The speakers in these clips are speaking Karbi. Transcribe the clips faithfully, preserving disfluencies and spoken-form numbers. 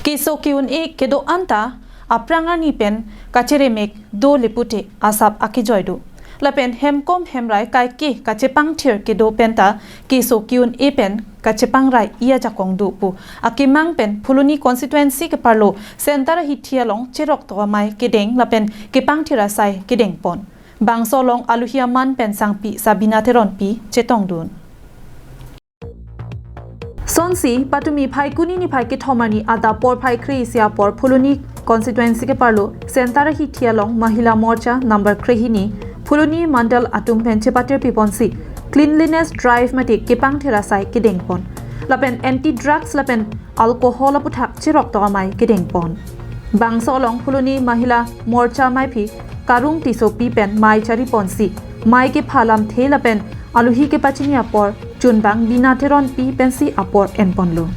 Keso ke-un-e kedo-an ta aphrang arni pen kacheremek dole pute asap akejoi do. Lapen hemkom hemrai kaike kachepangthir kedo penta keso ke-un-e pen kachepangrai-i ajakong do pu akemang pen Phuloni constituency keparlo Center ahithi along cheroktok amei kedeng lapen kepangthir asai kedengpon. Bangso along aluhi aman pen sangpi Sabina Teronpi chetongdun. Sonsi patumi Phaikuni niphai kethom arni adap porphai kre-isi apor Phuloni constituency keparlo Center ahithi along Mahila Morcha number krehini Phuloni Mandal atum pen chepatir piponsi cleanliness drive mate kepangthir asai kedengpon. Lapen anti drugs lapen alcohol aputhak cheroktok amei kedengpon. Bangso along Phuloni Mahila Morcha meiphi Karung Tissopi pen mei chariponsi mei kepha lamthe lapen aluhi kepachini apor chunbang Bina Teronpi pensi apor enponlo.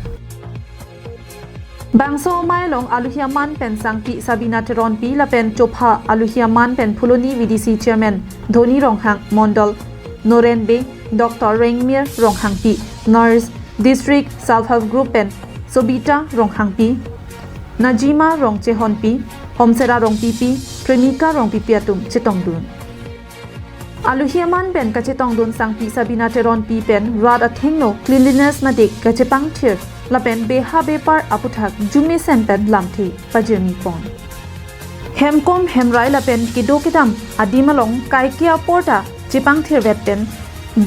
Bangso mei along aluhi aman pen sangpi Sabina Teronpi lapen chopha aluhi aman pen Phuloni V D C chairman Dhoni Ronghang, Mondol Noren Bey, Doctor Rengmir Ronghangpi, nurse, district self help group pen Sobita Ronghangpi, Najima Rongchehonpi, Homsera Rongpipi, Premika Rongpipi atum chetongdun. Aluhi aman pen kachetongdun sangpi Sabina Teronpi pen rat athengno cleanliness mate kachepangthir lapen beha bepar aputhak arjumesen pen lamthe pajirnipon. Hemkom hemrai lapen kedo kedam adim along kaike apor ta chepangthirvet pen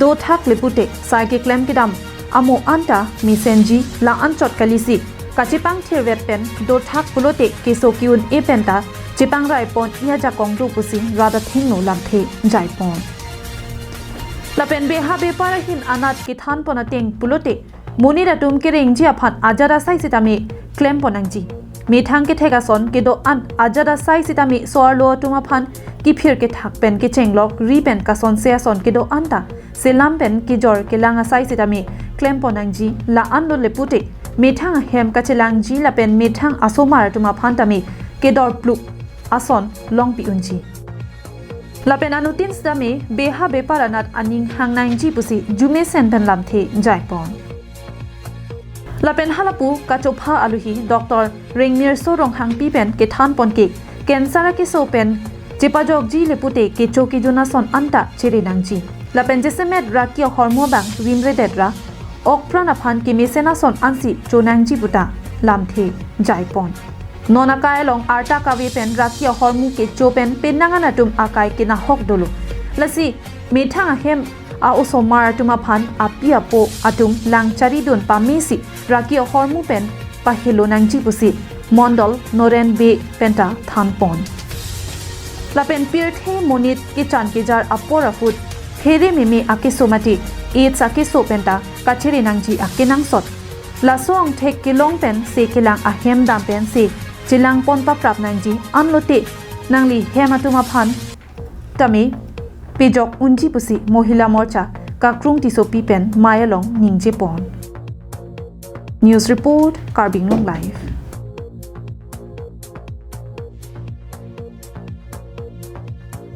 dothak le pute sai keklem kedam amo anta mesenji la-an chot kalisi kachepangthirvet pen dothak pulote keso ke-un-e penta chepangraipon-i ajakong do pusi rat athengno lamthe jaipon. Lapen beha bepar ahin anat kethanpon ateng pulote monit atum kerengji aphan ajat asai sitame klempon nangji. Methang kethek ason kedo-an ajat asai sitame so-arlo atum aphan kiphir kethak pen kechenglok ri pen kasonse ason kedo-an ta selam pen kejor kelang asai sitame klempon nangji, la-an lo le pute methang ahem kachelangji lapen methang asomar atum aphan tame kedorpluk ason longpi unji. Lapen anuttin sitame beha bepar anat aning hang nangji pusi arjumesen pen lamthe jaipon. Lapen halapu kachopha aluhi Doctor Rengmirso Ronghangpi pen kethanpon ke cancer akeso pen chepajokji le pute kecho kejun ason anta chere nangji. Lapen jasemet raki ahormu abang rimredet ra okpran aphan kemesen ason ansi cho nangji puta lamthe jaipon. Non akai along arta kave pen raki ahormu kecho pen penang an atum akai kenahok dolo. Lasi methang ahem a-osomar atum aphan api apo atum lang charidun pamesi raki ahormu pen pahelo nangji pusi Mondol Noren Bey penta thanpon. Lapen pirthe monit kechan kejar apor ahut phere meme akeso mate AIDS akeso penta kachere nangji akenangsot. Laso angthek kelong pen se kelang ahem dam pen se chelangpon paprap nangji, anlote nangli hem atum aphan tame pejok unji pusi Mohila Morcha Kakrung Tissopi pen mei along ningjepon. News report, Karbi Anglong Live.